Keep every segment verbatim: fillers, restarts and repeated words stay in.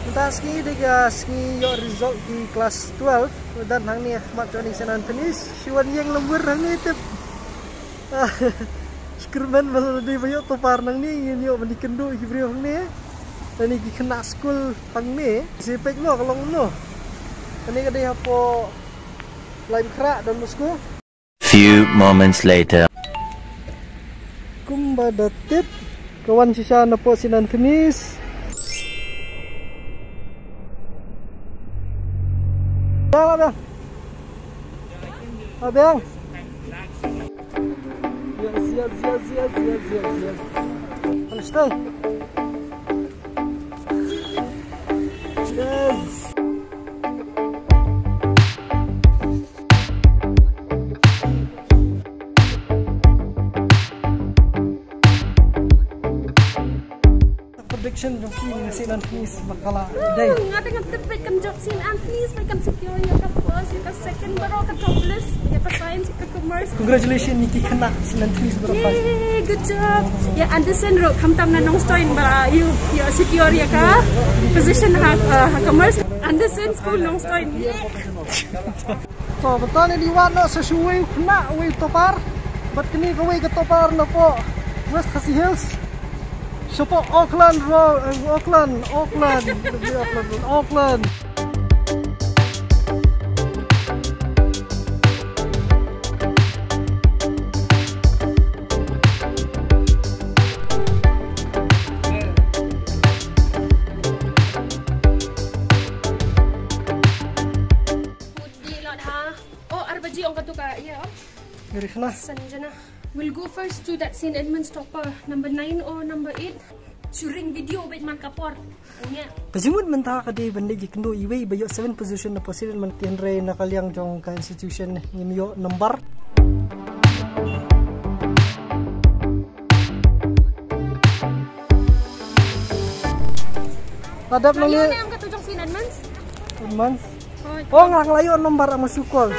Mynta sngi dei ka sngi ïoh result ki class twelve. Don hangne ha khmat jong i Saint Anthony's. Shi wan ïeng lem wir hangne tip. Skirmen ba la dei ba ïoh topar nangne, ngin ïoh ban ïakynduh ïa ki briew hangne. Lane ki khynnah skul hangne. Sa peit mo ka long kumno. Kane ka dei hapoh Laitumkhrah, Don Bosco. Few moments later. Kumba da tip, ka wan shisha napoh Saint Anthony's. Biang lah, biang. Ah, biang. Yes, yes, yes. Understand? Yes. Prediction jong phi, Saint Anthony's ba ka la dei? Nga teng nga tip beit kan jop Saint Anthony's, beit kan secure ïa ka first, ïa ka second, baroh ka top list, ïa ka science, ïa ka commerce. Congratulations ïa ki khynnah Saint Anthony's baroh. Yay, good job. Ïa Anderson ruh khamtam na Nongstoiñ ba ïoh, ïoh secure ïa ka position ha, uh, ha commerce. Anderson School Nongstoiñ. To, mynta ngi dei wad noh sa sha uwei u khynnah, uwei u topar. Bad kane kawei ka topar napoh West Khasi Hills. Shapoh Auckland Road, eh, Auckland, Auckland, Auckland, Auckland. Put di lot ha. Oh, ar baji ong katu ka, ïa, oh. Ngeri khana. Sanjana. We'll go first to that Saint Edmund's topper, number nine or number eight. Shu ring video beit man ka por. Ong ïa. Ka jingmut mynta ka dei ban leit ïakynduh iwei ba ïoh seven position napoh Saint Edmund, hynrei na ka liang jong ka institution ngim ïoh number. La dep nangne. Ïa, ïa, ka tu jong Saint Edmund's. Edmund's. Oh, nga la ïoh number, ama shu call.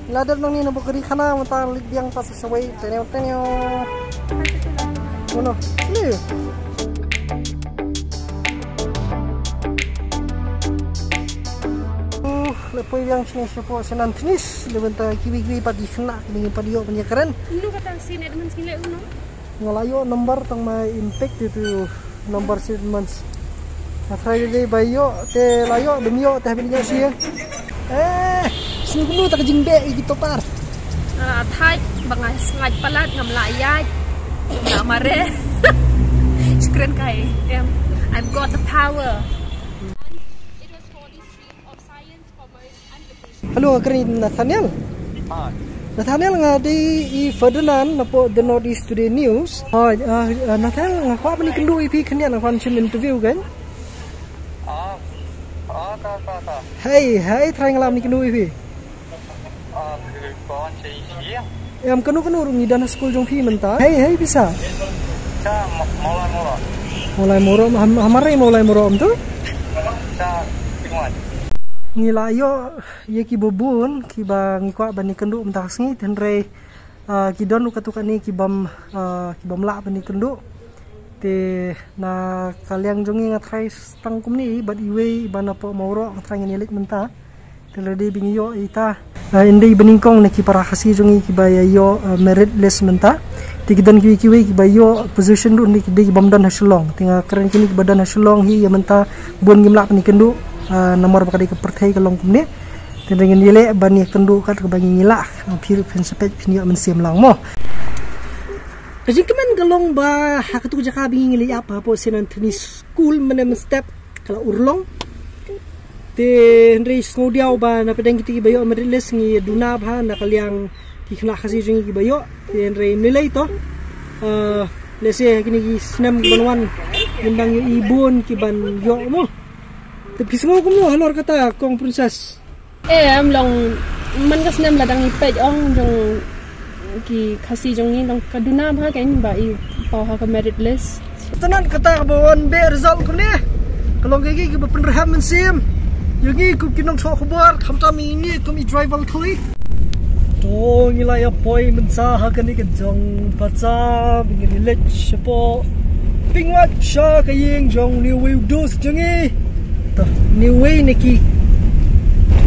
La dep nangne na bukri khana, mynta leit biang pat sa shawei. Tenew, tenew. Uno. Ni. Uh, la poi biang shane shapoh Saint Anthony's, la mynta kiwei kiwei pat ki khynnah, kiwei pat ïoh ban ïakren. Uno kata Saint Edmund's ki leh uno. Nga la ïoh number tang ma Impact ïa tu number Saint Edmund's. Nga try dei ba ïoh te la ïoh, bym ïoh te haba ïoh shisha. Eh, sngewbha ta ka jingbeh ïa ki topar. Ah, thait ba nga sngaid palat ngam lah ïaid. Nga mare. Shukran kai. Em, I've got the power. And it was for this stream of science. Hello, nga kren Nathaniel. Hi. Nathaniel, nga dei i Ferdinand napoh The Northeast Today News. Hi, uh, uh, Nathaniel, nga kwah ban ïakynduh ïa phi khyndiat, nga kwah ban shim interview kan. Ah, ah, ka, ka, ka. Hei, hei, trai, nga lah ban ïakynduh ïa phi. Ah, ka, ka, ka, ka, ka. Em, kano kano ruh ngi don ha skul jong phi mynta? Hei, hei, pisa. Sa, Mo-, Mawlai Mawroh. Mawlai Mawroh, ha, ha marei Mawlai Mawroh em tu? Sa, Tingwai. Ngi la ïoh ïa kiba bun kiba ngi kwah ban ïakynduh mynta ka sngi, hynrei, ah, ki don ruh katto katne ki bym, ah, ki bym lah ban ïakynduh. Te na ka liang jong ngi nga tharai tang kumne bad iwei ba napoh Mawroh nga tharai ngin ïaleit mynta. Te lada dei ba ngi ïoh ïa ita, ah, ynda ba nyngkong na ki para Khasi jong ngi kiba ïa ïoh, ah, merit list mynta. Te ki don kiwei kiwei kiba ïoh position ruh na ki dei ki bym don ha Shillong. Te nga kren kine kiba don ha Shillong hi ïa mynta bun ngim lah ban ïakynduh, ah, namar ba ka dei ka pyrthei ka long kumne. Te ngin ïaleh ban ïakynduh kat kaba ngi lah. Phi ruh phin sa peit phin ïoh mynsiem lang mo. Ka jingkmen ka long ba ha katu ka jaka ba ngi la ïap hapoh Saint Anthony's School mynne mynstep ka la urlong. Te hynrei sngewdiaw ba na pdeng kito kiba ïoh merit list ngi duna bha na ka liang ki khynnah Khasi jong ngi kiba ïoh. Te hynrei ym lei lei to. Eh, lehse ha kine ki snem kiban wan ngin dang ïohi bun kiban ïoh mo. Te phi sngew kumno halor kata Kong Princess? Eh, em long man ka snem la dang i peit ong jong ki Khasi jong ngi dang ka duna bha kein ba i paw ha ka merit list. Tang kata kaba wan beh result kumne ka long kaei kaei kaba pynrhem mynsiem ïa ngi kum ki nongthoh khubor khamtam ïa ngi kum i driver khlieh. To ngi la ïa poi mynta ha kane ka jong pacha ba ngi leit shapoh Pingwat sha ka ïing jong une uwei u dost jong ngi. Anyway, naki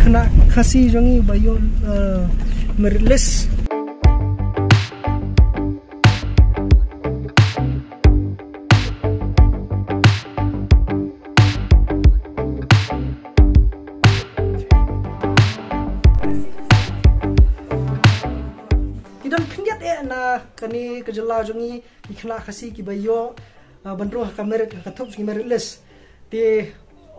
khynnah Khasi jong ngi ba ïoh, uh, merit list. Ki don khyndiat eh na kane ka jylla jong ngi, ki khynnah Khasi kiba ïoh, ah, ban rung ha ka merit, ha ka thup jong ki merit list. Te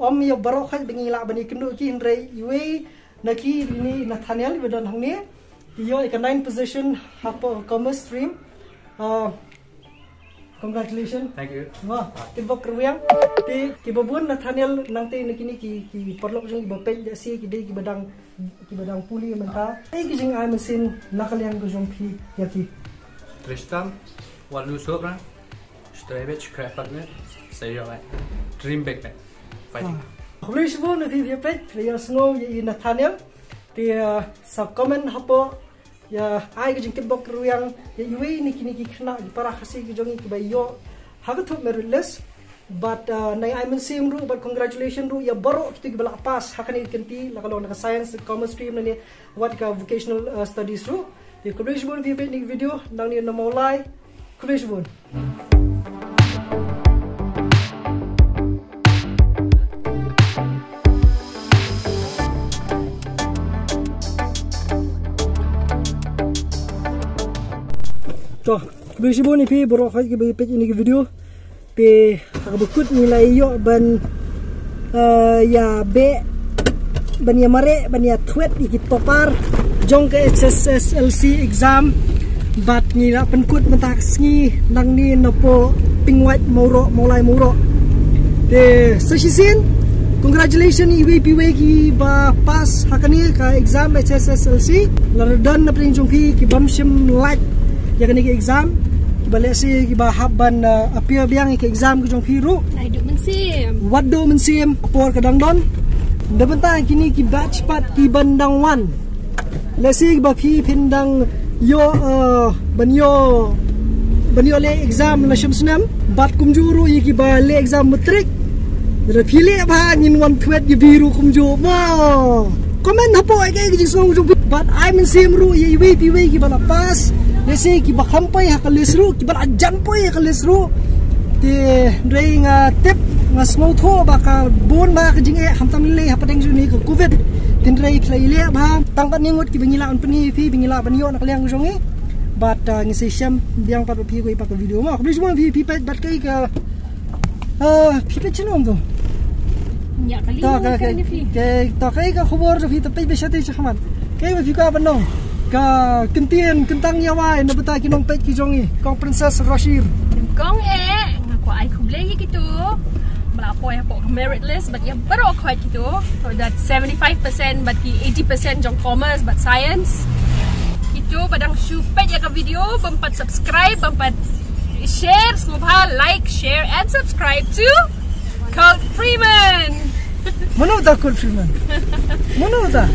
ym ïa baroh khoit ba ngi lah ban ïakynduh ïa ki, hynrei iwei na ki, ine i Nathaniel iba don hangne, i ïoh ïa ka ninth position hapoh commerce stream. Ah, congratulations. Thank you. Wah, tip bok kyrwiang. Te kiba bun, Nathaniel, nangta na kine ki, ki paralok jong ngi ba peit, lehse ki dei kiba dang, kiba dang pule mynta. Ei ki jingai mynsiem na ka liang ka jong phi ïa ki? Tristan, wat lose hope na. Stay bit, scrap up, man. Say you're right. Dream big, man. Fighting. Ah. Khublei shibun ïa phi, ïa phi peit, ïa sngew ïa i Nathaniel. Te, uh, sa comment hapoh, ïa ai ka jingtip bok kyrwiang ïa iwei na kine ki khynnah, ki para Khasi ki jong ngi kiba ïoh ha ka thup merit list. Bad, uh, nang ai mynsiem ruh bad congratulations ruh ïa baroh kito kiba la pass ha kane ka kynti, la ka long na ka science, commerce stream, ne wat ka vocational, uh, studies ruh. Te khublei shibun ïa phi peit ïa kane ka video, nangne na Mawlai. Khublei shibun. To, khublei shibun ïa phi baroh khoit kiba peit ïa kane ka video. Te ha kaba kut ngi la ïoh ban, eh, ïa beh, ban ïa mareh, ban ïa thwet ïa ki topper jong ka H S S L C exam. Bad ngi la pynkut mynta ka sngi nangne napoh Pingwait Mawroh, Mawlai Mawroh. Te sa shisien, congratulations ïa iwei pa iwei kiba pass ha kane ka exam H S S L C. Lada don na pdeng jong phi ki bym shym lait ïa kane ka exam, kiba lehse kiba hap ban, uh, appear biang ïa ka exam ka jong phi ruh, ai, duh mynsiem. Wat duh mynsiem, por ka dang don. Na bynta kine ki batch pat kiban dang wan, lehse kiba phi phin dang ïoh, uh, ban ïoh, ban ïoh leh exam la shim snem. Bad kumjuh ruh ïa kiba leh exam matric. Lada phi leh bha ngin wan thwet ïa phi ruh kumjuh. Mo. Comment hapoh ïa ka jingsngew jong phi. Bad ai mynsiem ruh ïa iwei pa iwei kiba la pass, lehse kiba kham poi ha ka list ruh, kiba la jan poi ha ka list ruh. Te hynrei nga tip, nga sngewthuh ba ka bun ba ka jingeh, khamtam lei lei hapdeng jong kane ka covid. Te hynrei phi la ïaleh bha, tang katne ngut kiba ngi lah ban pyni ïa phi, ba ngi lah ban ïoh na ka liang jong ngi. Bad, uh, ngi sa ïashem biang pat bad phi ha kawei pat ka video. Mo, khublei shibun ïa phi, phi peit bad kaei ka Ah, phi peit shuh ym to? Ïa, kali. To, ka, ka, ka, to, kaei ka khubor jong phi, to peit beit shatei shakhmat. Kaei ba phi kwah ban ong? Ka kyntien kyntang ïa wai na bynta ki nongpeit ki jong ngi, Kong Princess Rashir. Kong eh, nga kwah ai khublei ïa kito ba la poi hapoh merit list, bad ïa baroh khoit kito. So that's seventy-five percent, bad ki eighty percent jong commerce bad science. Kito ba dang shu peit ïa ka video, bym pat subscribe, bym pat share, sngewbha like, share and subscribe to Colt Freeman. Mano uta Colt Freeman? Mano uta?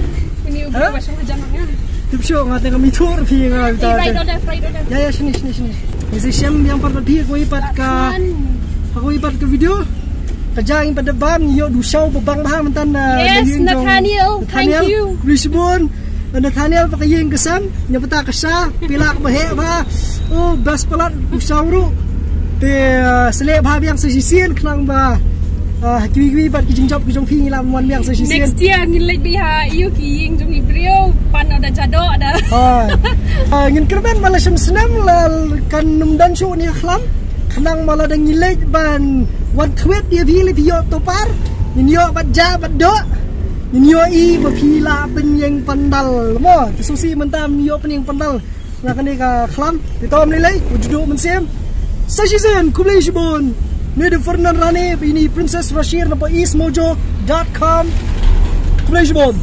Uni u, ha? Ba shong hajan nga. Tip shuh nga tengah mitur phi nga uta. Eh, right on there, right on there. Ya, ya, shini, shini, shini. Ngi sa ïashem biang pat bad phi ha kawei pat ka, ha kawei pat ka video. Ka jia ngin pat da bam, ngi ïoh da u shaw ba bang bha mynta na, yes, na ïing jong Nathaniel, Nathaniel. Thank you. Khublei shibun. Nathaniel, ba ka ïing ka sem, ïa bynta ka sha, pilak ba heh bha. Oh, best palat, u shaw ruh. Te, uh, sa leh bha biang sa shisien khnang ba, uh, kiwei kiwei pat ki jingjop ki jong phi ngi lah wan biang sa shisien. Next year ngin leit beit ha ïu ki ïing jong i briew, pan da jadoh da. Ha. Uh, ngin kyrmen ba la shim snem la kan ym don shuh ïa ka khlam. Khnang ba lada ngi leit ban wan thwet ïa phi, lada phi ïoh topper, ngin ïoh bad ja bad doh. Ngin ïohi ba phi lah pynïeng pandal. Mo, te sngewsih mynta ym ïoh pynïeng pandal na kane ka khlam. Te to ym lei lei, u juh duh mynsiem. Sa shisien, khublei shibun. Nga dei Fernand Rane, bad ine i Princess Rashir na poh east mojo dot com. Khublei shibun.